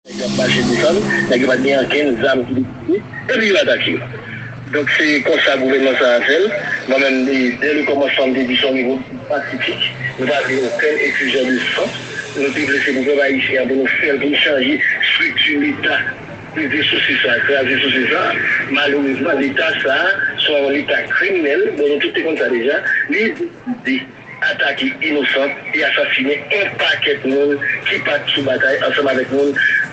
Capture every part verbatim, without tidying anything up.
Nèg yo ap mache desann, nèg yo pa t gen ankenn zam ki deside, epi yo atake yo. Donk, se konsa gouvènman sa a fè l. Mwen menm, de, dè le kòmansman, m te di se yon revolisyon pasifik. Nou pa vle okenn efizyon de san. Nou te vle se pou pèp ayisyen an, pou nou fè l, pou nou chanje estrikti Leta, peze sou se sa, kraze sou se sa. Malerezman, Leta sa a, se yon Leta kriminèl, bon, nou tout te konn sa deja, li deside atake inosan e asasinen yon pakèt moun ki pa t sou batay ansanm avèk moun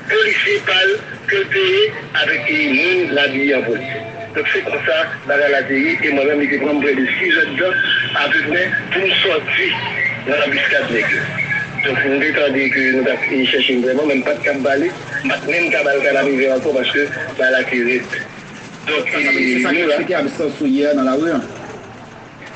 polisye pa l ke l peye avèk e moun l abiye an polis. Donk, se konsa bagay la te ye, e mwen menm, li te pran m prè de sizè d tan apeprè pou m sòti nan anbiskad nèg yo. Donk, m te tande ke nou t ap chèche m vrèman, men m pa t ka bale, m pa t menm ka ba l kanapevè ankò paske bagay la te rèd. Donk, e, nou la. Sa k esplike absans ou yè nan lari a?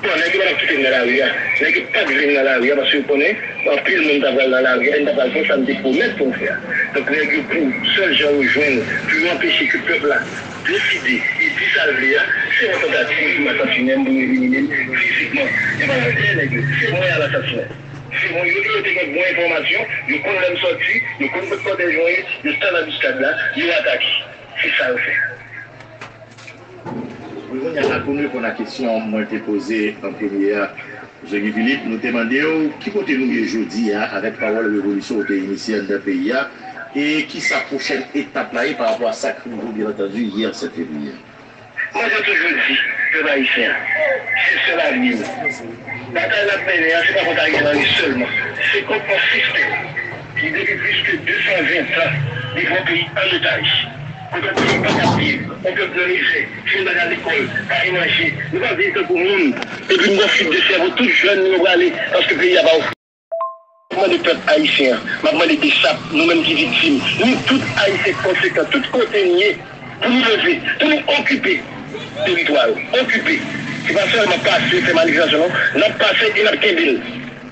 Bon, nèg yo pa t ap kite m nan lari a. Nèg yo pa t vle m nan lari a paske yo konnen anpil moun ta pral nan lari a e m ta pral fè sa m te pwomèt pou m fè a. Donk, nèg yo pou sèl jan yo jwenn pou yo anpeche ke pèp la deside e di sa l vle a, se yon tantativ pou asasinen m, pou yo elimine m fizikman. Yo pa vle nèg yo, se mwen a lasasinen. Se mwen, yo, yo te gen bon enfòmasyon, yo konn lè m sòti, yo konn kot kòtèj mwen ye, yo tann anbiskad la, yo atake. Se sa yo fè. Wi, kounye a, pou n reponn a kesyon mwen te poze an premye a, Jean Guy Philippe, nou te mande w ki kote nou ye jodi a avèk pawòl revolisyon ou te inisye anndan peyi a, e ki sa pwochèn etap la ye pa rapò a sa k rive w, byen antandi, yè sèt fevriye? Mwen te toujou di, pèp ayisyen an, se sèl avni nou. Batay n ap mennen an, se pa kont Ariel Henry sèlman, se kont yon sistèm ki depi plis ke de san ven tan, li pran peyi an otaj. Kote yon peyi pa kab viv, yon pèp nan mizè, timoun pa ka lekòl, pa gen manje, nou pa viv tankou moun. Epi m gen yon fib de sèvo, tout jèn nou yo prale, paske peyi a pa ofri. M ap mande pèp ayisyen an, m ap mande BSAP, nou menm ki viktim, nou tout ayisyen konsekan, tout kote n ye, pou nou leve, pou nou okipe teritwa yo, okipe. Se pa sèlman pase, fè manifestasyon, non, n ap pase e n ap kenbe l.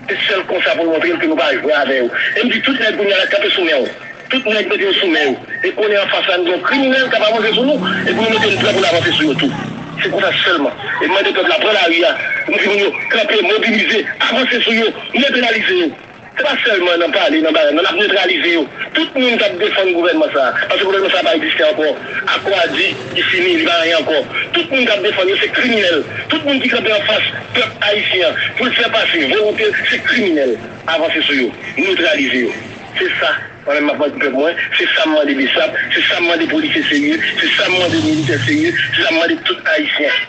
Se sèl konsa pou nou montre l ke nou pa jwe avè yo. E m di tout nèg kounye a la kanpe sou men w. Tout nèg mete yo sou men yo. E konnen anfas la, nou gen yon kriminèl k ap avanse sou nou. E pou nou mete n prè pou n avanse sou yo tou. Se konsa sèlman. E m mande pèp la pran lari a. M di moun yo, kanpe, mobilize, avanse sou yo, netralize yo. Se pa sèlman nan pale, nan bagay, non, n ap netralize yo. Tout moun k ap defann gouvènman sa a, paske gouvènman sa a pa egziste ankò. Akò a di, li fini, li pa anyen ankò. Tout moun k ap defann yo, se kriminèl. Tout moun ki kanpe anfas pèp ayisyen an, pou l fè pase volonte l, se kriminèl. Avanse sou yo, netralize yo. Se sa, mwen menm m ap mande pèp mwen, se sa m mande BSAP, se sa m mande polisye serye, se sa m mande militè serye, se sa m mande tout ayisyen.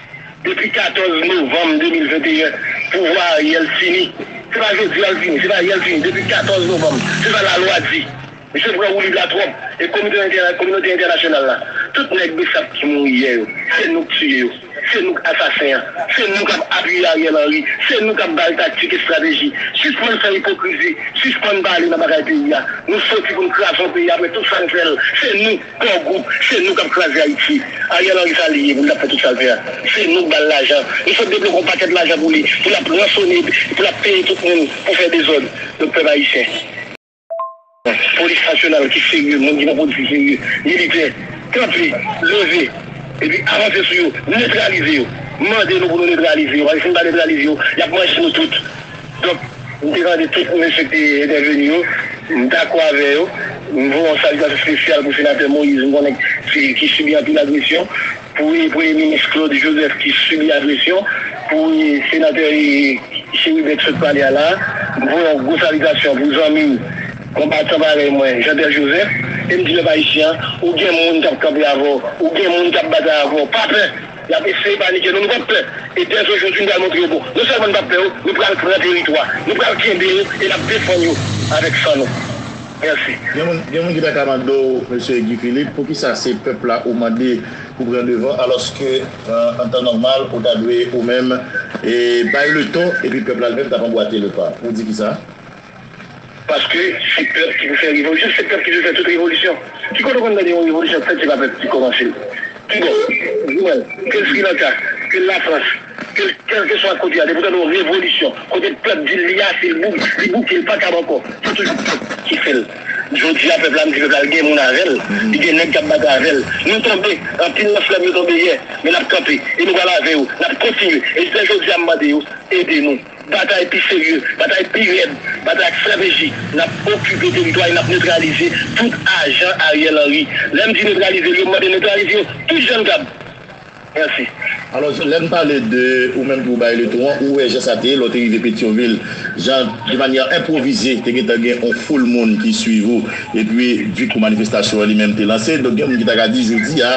Depi katòz novanm de mil venteyen, pouvwa Ariel fini. Se pa jodi a l fini, se pa yè l fini. Depi katòz novanm, se sa lalwa di. Misye pran woulib la twòp. E komite entèna-, kominote entènasyonal la, tout nèg BSAP ki mouri yè yo, se nou k tiye yo. Se nou k asasen an. Se nou k ap apiye Ariel Henry. Se nou k ap ba l taktik, estrateji. Sispann fè ipokrizi. Sispann pale nan bagay peyi a. Nou soti pou n kraze yon peyi apre tout sa n fè l. Se nou, Core Group, se nou k ap kraze Ayiti. Ariel Henry sa li ye pou l t ap fè tout sa l fè a. Se nou k ba l lajan. Nou sot debloke yon pakèt lajan pou li, pou l ap ransone, pou l ap peye tout moun pou fè dezòd. Donk, pèp ayisyen, polis nasyonal ki serye, moun ki pran pozisyon serye, militè, kanpe, leve, epi avanse sou yo, netralize yo. Mande nou pou nou netralize yo, paske si nou pa netralize yo, y ap manje nou tout. Donk, m te mande tout moun mesye ki te entèveni yo, m dakò avè yo. M voye yon salitasyon espesyal pou senatè Moïse, m konnen ki, ki sibi anpil agresyon, pou Premye Minis Claude Joseph ki sibi agresyon, pou senatè Chérubin k sot pale a la. M voye yon gwo salitasyon pou zanmi m, konbatan parèy mwen, Jean Pierre Joseph, e m di pèp ayisyen an, ou gen moun k ap kanpe avè w, ou gen moun k ap batay avè w, pa pè. Y ap eseye panike nou, nou p ap pè. E dèzojodi, nou pral montre yo, bon, non sèlman nou p ap pè yo, nou pral pran teritwa, nou pral kenbe yo e n ap defann yo avèk san nou. Mèsi. Gen moun, gen moun ki ta ka mande w, mesye Guy Philippe, poukisa se pèp la ou mande pou pran devan, alòske, euh, an tan nòmal, ou ta dwe ou menm, e, bay leton, epi pèp la li menm t ap anbwate lepa? Ou di kisa? Paske se pèp ki pou fè revolisyon, se pèp ki dwe fè tout revolisyon. Ki kote w konn tande yon revolisyon fèt, se pa pèp ki kòmanse l? Kibò? Di mwen, ke l Sri Lanka, ke l Lafrans, ke l kèlkeswa kote a, depi w tande yon revolisyon, kote pèp di l li ase, li bou-, li bouke, li pa kab ankò, se toujou pèp ki fè l. Jodi a, pèp la, m di pèp la, l gen moun avè l. Li gen nèg k ap batay avè l. Nou tonbe, anpil nan frè m yo tonbe yè, men n ap kanpe. E nou pral avè yo, n ap kontinye. E jounen jodi a, m mande yo, ede nou. Batay pi serye, batay pi rèd, batay ak estrateji. N ap okipe teritwa e n ap netralize tout ajan Ariel Henry. Lè m di netralize yo, m mande netralize yo, tout jèn kab. Mèsi. Alò, lè n pale de ou menm ki ou bay leton an, ou wè jan sa te ye lè w te rive Petyonvil, jan de manyè enpwovize te gentan gen yon foul moun ki swiv ou, epi vi kou manifestasyon an li menm te lanse, donk gen moun ki ta ka di jodi a,